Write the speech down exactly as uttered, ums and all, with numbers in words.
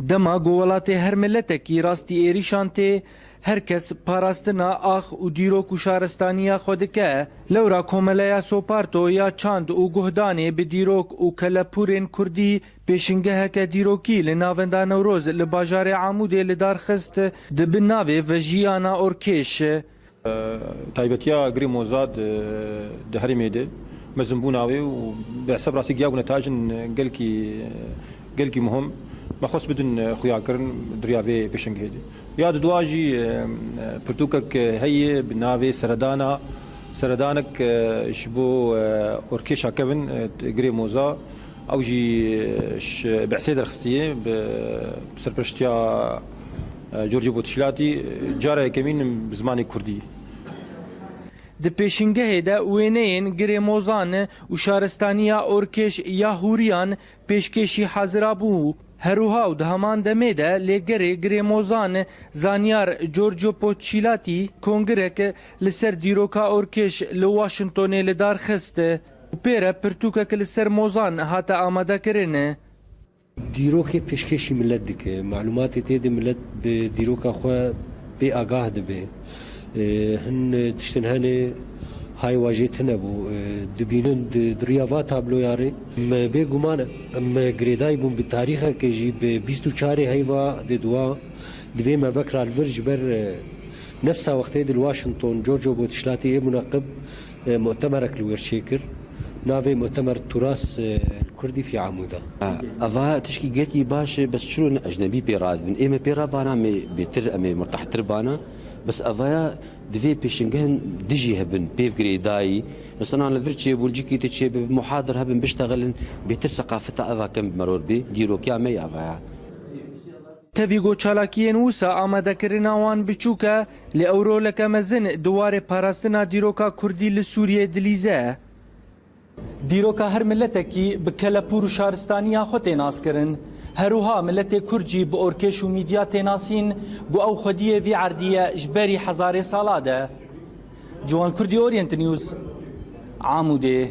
Dema ku welatê her miletekî rastî êrîşan tê, her kes parastina ax û dîrok û şaristaniya xwe dike. Lewra Komeleya Soparto ya Çand û Guhdanê bi dîrok û kelepûrên kurdî pêşingeheke dîrokî li Navenda Newroz li bajarê Amûdê li dar xist, di bin navê Vejiyana Orkêş. Taybetiya Girê Moza di, di herêmê de mezinbûna wê û bi hesab rastî giya bûne tajin gelkî, gelkî muhim. Me xwest bidin xuya kirin di riya vê pêşengehê de. Ya di dua jî, e, pirtûkek heye bi navê Seredana, Seredanek, e, ji bo, e, Orkêşa Kevin, e, Girê Moza. Ew jî, e, ji behsê derxistiye bi serpeştiya, e, Giorgio Botişlatî, e, cara yekemîn bi zimanê kurdî. Di pêşingehê de wêneyên Girê Mozan û şaristaniya Orkêş ya Hûriyan pêşkêşî hazira bû. Her wiha û di heman demê de lêgerê Girê Mozan, zanyar Giorgio Poçilati, kongirek li ser dîroka Orkêş li Washingtonê li dar xist û pê re pirtûkek li ser Mozan hate amadekirin. Dîrokê pêşkêşî milet dike. Malûmatê tê de milet bi dîroka xwe bê agah dibe. E, hin tiştin hene hay wa jê tune bû. E, dibînin di, di riya va tabloya re. Me bêguman em girêdayî bûn bi tarîxeke jî bi bîst û çarê heyva dê dua divê me vekra li vir ji ber, e, nefsa wextê di li Washington, Giorgio Botişlatî ê muneqib, e, mutemerek li wir çêkir. Navê mutemer Turas, e, li Kurdî fî Amûda. Eva tişkî gelkî baş e, bes çiro ne ecnebî pê radibin. Ê me pê rabana me bêtir, em ê murtahtir bana. Bes evaya divê pêşingehên dijî hebin, pêv girêdayî. Mesela li vir çêbûn, cikî tu çêbe, muhadir hebin, biştexilin, bêtir seqafeta eva kem bi meror bê, dîrokiya me ya evaya. Tevî ku çalakiyên wisa amadekirina wan biçûk e, lê ew roleke mezin di warê parastina dîroka kurdî li Sûriyê dilîze. Dîroka her miletekî bi kelepûr û şaristaniya xwe tê naskirin. Her wiha miletê kurd jî bi Orkêş û Mîdya tê nasîn, ku ew xwediyê vî erdî ye ji berî hezarê sala de. Ciwan Kurdî, Orient News, Amûdê.